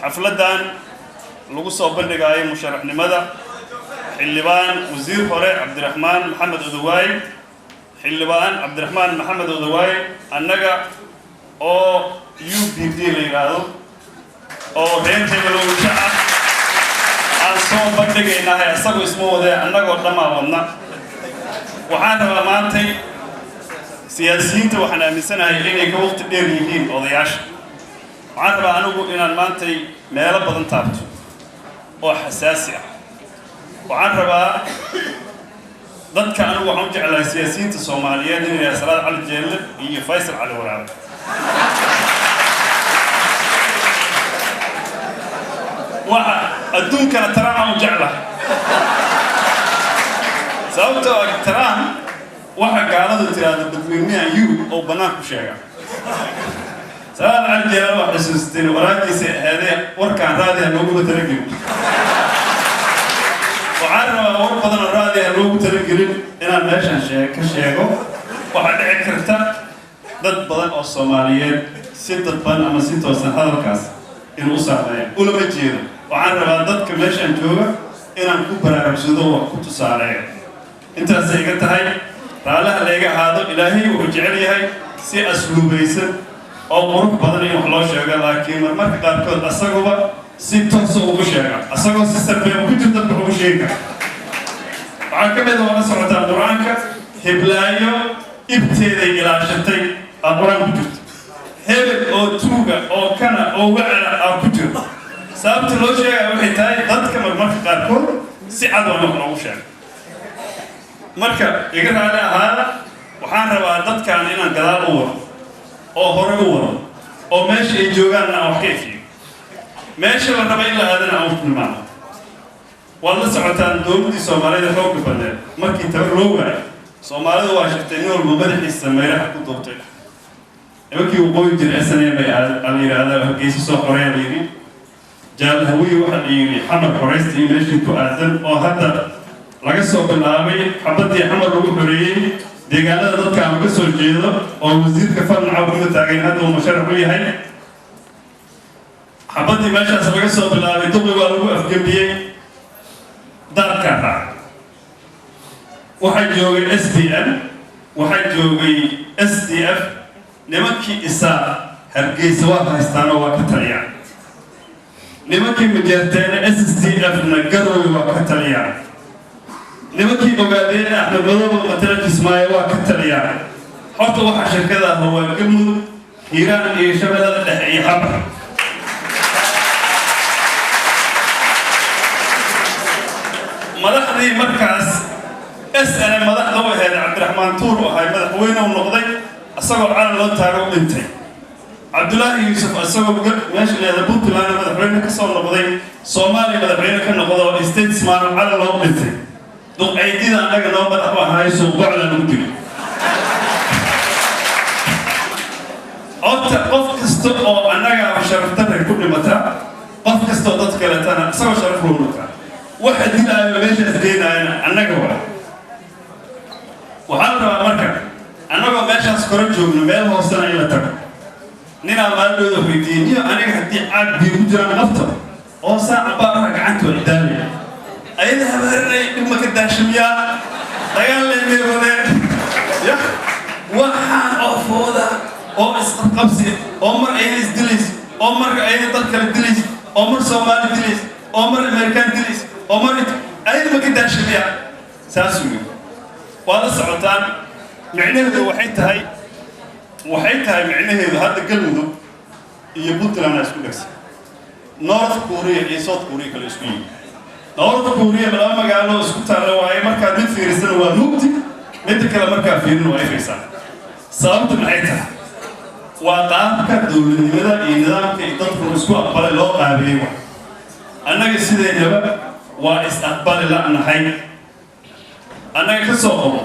Xafladdan lagu soo bandhigaayo musharaxnimada xildhibaan wasiir hore Cabdiraxmaan Maxamed Odawaay, xildhibaan Cabdiraxmaan Maxamed Odawaay, annaga oo UPD la yidhaahdo oo reer hebelowsha ah aan soo bandhigaynahay. Isagoo isma wadee, annagoo dhammaa wadna. Waxaan rabaa maantay, siyaasiyiinta waxaan aaminsanahay inay ka waqti dheer yihiin odayaasha. Waxaan rabaa anigu inaan maantay meelo badan taabto oo xasaasi ah. Waxaan rabaa dadka, anigu waxaan u jeclahay siyaasiyiinta Soomaaliyeed inay yidhaha Salaad Cali Jeelle iyo Faysal Cali Waraabe. Waxa adduunkana Trump aan u jeclahay, sababtoo ah Trump waxa gaaladu tiraahdo "between me and you" oo bannaan ku sheega. Salaad Cali Jeelle waa xusuusteen waraagiisa ahaadee warkaan raadiha looguma talagelin. Waxaan rabaa war badan oo raadiha loogu talagelin inaan meeshan ka sheego. Waxaa dhici karta dad badan oo Soomaaliyeed si dadban ama si toosan hadalkaas inuu u saameeyo. Ulama jeedo. Waxaan rabaa dadka meeshan jooga inaan ku baraarugsado, wax ku tusaaleeyo. Intaasay iga tahay, raallaha layga ahaado. Ilaahay wuxuu jecel yahay si asluubaysan oo qurux badan in wax loo sheego, laakiin marmarka qaarkood asaguba si toosa ugu sheega, asagoo si sarbeeb ku jir dadka ugu sheegi kara. Waxaa ka mid a, waa la socotaa Qur-aanka, hiblaayo ibteeday ilaashatay aa Qur-aan ku jirto, hebel oo tuuga oo kana oo wacala aa ku jirto. Sababta loo sheegaya waxay tahay dadka marmarka qaarkood si cad waa in wax loogu sheego. Marka iga raali ahaada. Waxaan rabaa dadkan inaan gadaal u wado oo hore u wado oo meesha ay joogaanna aan wax ka ifiyo, meesha la raba in la aadana aan u tilmaamo. Waad la socotaan, dowladdii Soomaalida xoogga badneed markii tabar loo waayo, Soomaalidu waa shirtay, nin walba madaxiisa mayraha ku duubtay. Nimankii waqooyi jira SNM ay la yidhaahdaa, Hargeysa soo qoray la yidhi. Jaalhawiye waxaa la yidhi Xamar xoraysta iyo meeshii ku aadan, oo hadda laga soo bilaabay xabaddii Xamar lagu xoreeyey deegaanada dadka aan uga soo jeedo oo wasiirka Farnaca kuma taagan hadda uu musharax u yahay. Xabaddii meeshaas laga soo bilaabay, duqi waa lagu afgembiyey, daadkaa raacay. Waxaa joogay SPM, waxaa joogay SDF. Nimankii Isaa Hargeysa waa haystaanoo waa ka taliyaan. Nimankii Majeerteena SSDF na Garoowe waa ka taliyaan. Nimankii Ogaadeen Axmed Madoobe matala Kismaayo waa ka taliyaan. Horta waxaa shirkada ah waa Galmudug, Hiiraan iyo Shabeellada Dhexe iyo Xabar. Madaxdii markaas SNM madaxda u ahayd, Cabdiraxmaan Tuur u ahay madaxweyne u noqday, isagoo calan loo taago u dhintay. Cabdulaahi Yuusuf isagoo meesha leeda Puntland madaxweyne ka soo noqday, Soomaaliya madaxweyne ka noqdo, statesman, calan loo dhintay. Duqceydida annaga noo madax u ahaay suuqbocda lagu dilay. Horta qof kasta oo annaga sharafdarray ku dhimataa, qof kastoo dad kaletana isagoo sharaf loo noqdaa. Waxa dilaayo meeshaas geenaayana annaga waa. Waxaa la rabaa marka annagoo meeshaas kora joogno, meel hoosena in la tago. Ninaa maalidhooda weydiiyey, niyo aniga haddii caag biyo ku jiraan qabto oo saaca baaraha gacanta waa idaalaya, ayada habaarinay, dhib ma ka daashamiyaa? Dagaal leemay wadeen ya waxaan oo fooda oo isqabqabsi oo mar ayada isdilays oo mar ayada dad kale dilays oo mar Soomaali dilays oo mar Amerikaan dilays oo mar ayada ma ka daashamiyaa? Saasuu yiri. Waa la socotaan micnaheedu waxay tahay micnaheedu hadda Galmudug iyo Puntland aa isku dhegsan, North Korea iyo South Korea kale isku yihin. North Korea laba magaalo isku taalla waaye. Markaad mid fiirisana waa mugdi, midda kale markaa fiirin waa ifaysaa. Sababtu maxay tahay? Waa qaabka dowladnimada iyo nidaamka iyo dadku isku aqbalay loo qaabeeyey. Wa annaga sideedaba waa is aqbali la'nahay. Annaga ka soo qabo,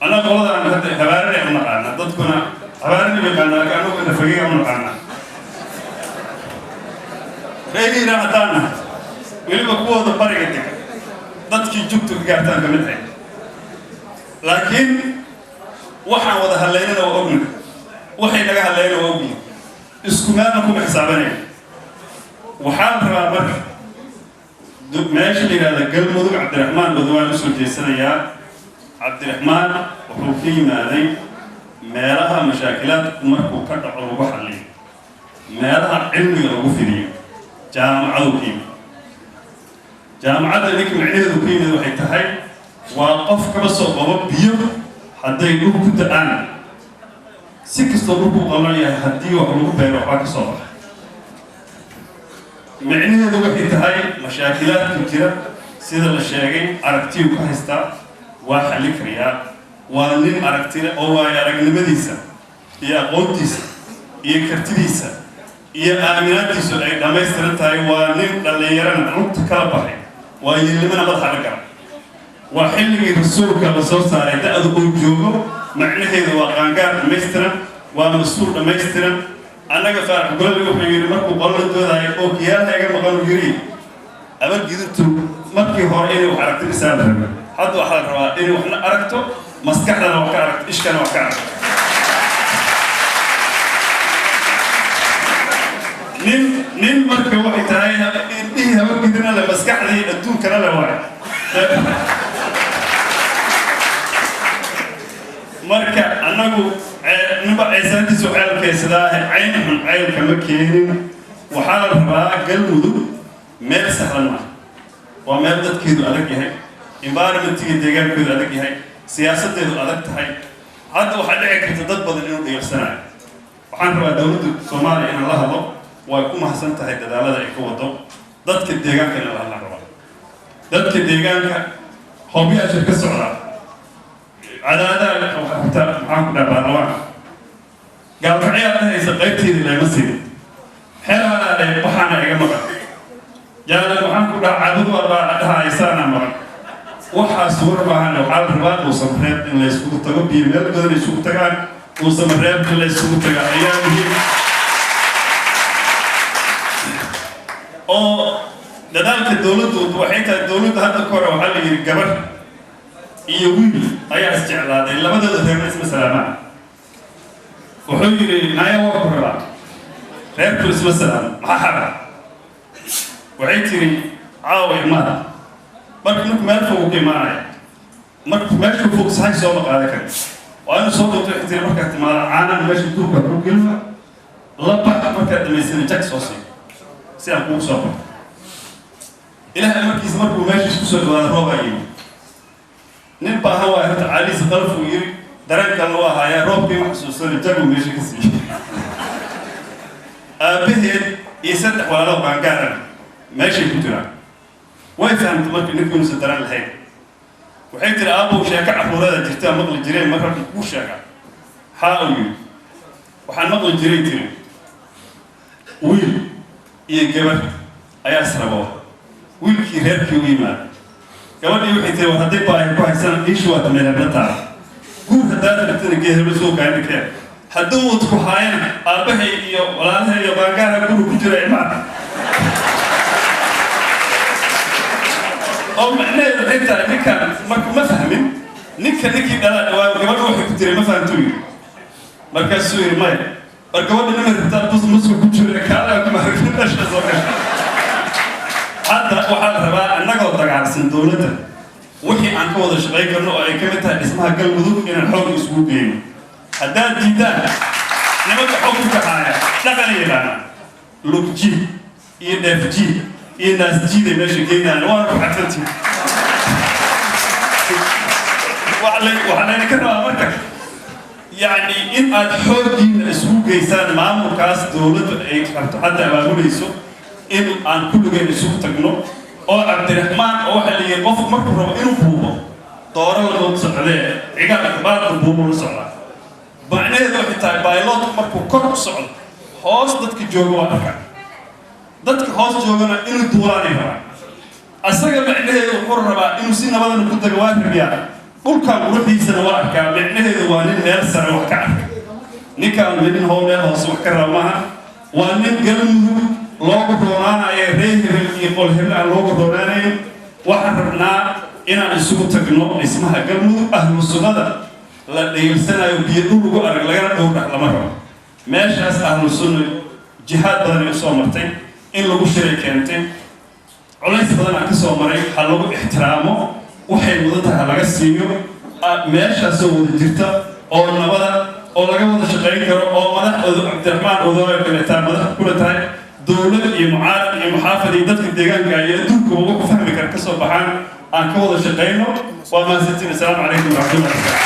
annaga qoladaan hadda habaarinay u naqaana, dadkuna habaarin u yaqaana, laakiin annagu nafagiga u naqaana. Reer Hiiraan haddaan nahay, weliba kuwooda bariga dega, dadkii jugtu ka gaartaan ka mid ahay, laakiin waxaan wada hadlaynana waa ognahay, waxay naga hadlayna waa ogyihin, isku meelna kuma xisaabanaya. Waxaa la rabaa marka meesha la yidhahda Galmudug, Cabdiraxmaan Odawaan usoo jeesanayaa. Cabdiraxmaan wuxuu ka yimaaday meelaha mashaakilaadku markuu ka dhaco lagu xalliyo, meelaha cilmiga lagu fidiyo, jaamacadu ka yimid. Jaamacadda ninka micnaheedu ka yimid waxay tahay waa qof kaba soo qabo biyo hadday dhul ku da-aan, si kastoo dhulku qalan yahay, haddii wax lagu beero waxbaa ka soo baxa. Micnaheedu waxay tahay mashaakilaadka jira, sida la sheegay, aragtiyuu ka haystaa, waa xalli karayaa. Waa nin aragtile oo waayo aragnimadiisa iyo aqoontiisa iyo kartidiisa iyo aaminaantiisu ay dhammaystiran tahay. Waa nin dhallinyarana lugta kala baxay, waa yeelnimana madaxa la gala. Waa xilligii Rasuulka la soo saaray da-da uu joogo. Macnaheedu waa qaangaar dhammaystiran, waa mas-uul dhammaystiran. Annaga Faarax Gololi wuxuu yidhi markuu qolo la doodayo oo kiyaalaha iga maqan uu yidhi, Abargidurtu markii hore inay wax aragto bisaa la raba, hadda waxaa la rabaa inay waxna aragto, maskaxdana wax ka aragto, ishkana wax ka aragto. Nin marka waxay tahay indhihii Habargidina le, maskaxdii adduunkana le waayo. Marka annagu ninba ceesaantiisu ceelkaysadaa, cayn xun ceylka ma keenin. Waxaa la rabaa Galmudug meel sahlan maaha, waa meel dadkeedu adag yahay, environmentiga deegaankeedu adag yahay, siyaasaddeedu adag tahay. Hadda waxaa dhici karta dad badan inuu dhigarsanayo. Waxaan rabaa dowladda Soomaaliya inaan la hadlo. Way ku mahadsan tahay dadaalada ay ka wado. Dadka deegaanka inaan la hadlaan rabaa. Dadka deegaanka hobyo ashir ka socdaa, cadaadaha xataa, maxaan ku dhaha, baarlamaanka Gaalkacyaa dhahaysa qaybteedii layma siin, xeraale waxaana iga maqan, jaalan waxaan ku dhaha, cabud waa dhahaysaana maqan. Waxaas war maahan. Waxaa la rabaa Dhuusamareeb in la yskugu tago, biyo meel badan ay isugu tagaan. Dhuusamareeb in la yskugu tagaa ayaa muhiim oo dadaalka dowladdu waxay tahay. Dowladda hadda ka hore waxaa la yidhi gabar iyo wiil ayaa isjeclaaday, labadooda reerna isma salaamaan. Wuxuu yidhi, "Naya, waa ku rabaa, reerku isma salaamo, maxaa xara?" Waxay tiri, "Caawa imaada." Marka ninku meel fog ka imaanaya, marka meeshuu fog sahay sooma qaadan kari, waa inuu soo dhunto. Waxay tiri, "Markaad timaada caanaan meesha duurka ku gelina la bax, markaad dhamaysana jag soo sii si aan kugu soo baxo." Ilaahay markiisa markuu meeshiis kusoo dhawaada roobaa yimi. Nin baahan waay horta, caalihiisa qalafuu yiri, dareen kalena waa hayaa. Roobkii ma xasuusana, jaguu meesha ka siiyey. Aabbaheed iyo saddex walaalo qaangaarana meeshay ku jiraan. Way fahamtay marka ninku inuusan dareen lahayn. Waxay tiri, "Aabbow, sheeko carruurada jirtaa maqli jireen, marka kuu sheega." "Xaa," uu yidhi. "Waxaan maqli jiray," tiri, "wiil iyo gabar ayaa israbo. Wiilkii reerkii u yimaada, gabadhii waxay tiri, war hadday baahi ku haysana iishu waata meel hebla taala, guur haddaad rabtana gee hebla soo kaani keen, hadduu wad ku haayana aabbahay iyo walaalahay iyo baangaara guri ku jira imaan." Oo macnaheedu waxay tahay ninkaan marka ma fahmin ninka ninkii dhalaa dhawaa. Gabadha waxay ku tiray, "Ma fahamtuu?" yidhi. Markaasuu yidhi, "Maya." "War gabadha nima rabtaa bus muska ku jira kaalaha kuma meesha soo gasha." Hadda waxaa la rabaa annagoo dagaalsan dowladda wixii aan ka wada shaqayn karno oo ay ka mid tahay dhismaha Galmudug inaan xoog isugu geyno. Haddaad diidaan, nimanka xoog ku kaxaaya dhaqana yaqaana, lugjiid iyo dheefjiid iyo naasjiiday meesha geynayaan, waana ku xadfantiin. Waxaa laydinka rabaa marka yacni in aad xooggiina isugu geysaan maamulkaas dowladdu ay rabto hadda abaabulayso, in aan kulligeen isugu tagno oo Cabdiraxmaan oo waxaa la yidhi qofku markuu rabo inuu buubo dooro lama socdee, cigaalka baadka buubo la socdaa. Macnaheedu waxay tahay baylotku markuu kor u socdo, hoos dadka jooga waa arkaa, dadka hoos joogana inuu duulaanay rabaa. Asaga macnaheedu wuxuu rabaa inuu si nabadana ku tago, waa rabiyaa, dhulkan quruxdiisana waa arkaa. Micnaheedu waa nin meel sare wax ka arka. Ninkaan nin hoo meel hoose wax ka raba maaha. Waa nin Galmudug loogu roonaanayo, reer hebel iyo qol hebel aan loogu roonaanayn. Waxaan rabnaa inaan isugu tagno dhismaha Galmudug. Ahlu Sunnada la dheegsanayo biyo dhul lagu arag lagana dhowrdhax lama rabo meeshaas. Ahlu Sunna jihaad badanay usoo martay. In lagu shiray keentay culays badan aan ka soo maray. Ha lagu ixtiraamo, waxay mudan tahay ha laga siiyo. Meeshaasoo wada jirta oo nabada oo laga wada shaqayn karo oo madax Cabdiraxmaan Odooyo kaleetaa madax kula tahay, dowlad iyo mucaarad iyo muxaafad iyo dadka deegaanka iyo adduunka uga ku fahmi kara ka soo baxaan, aan ka wada shaqayno. Waa mahadsantiin. Assalaamu calaykum waraxmatullahi.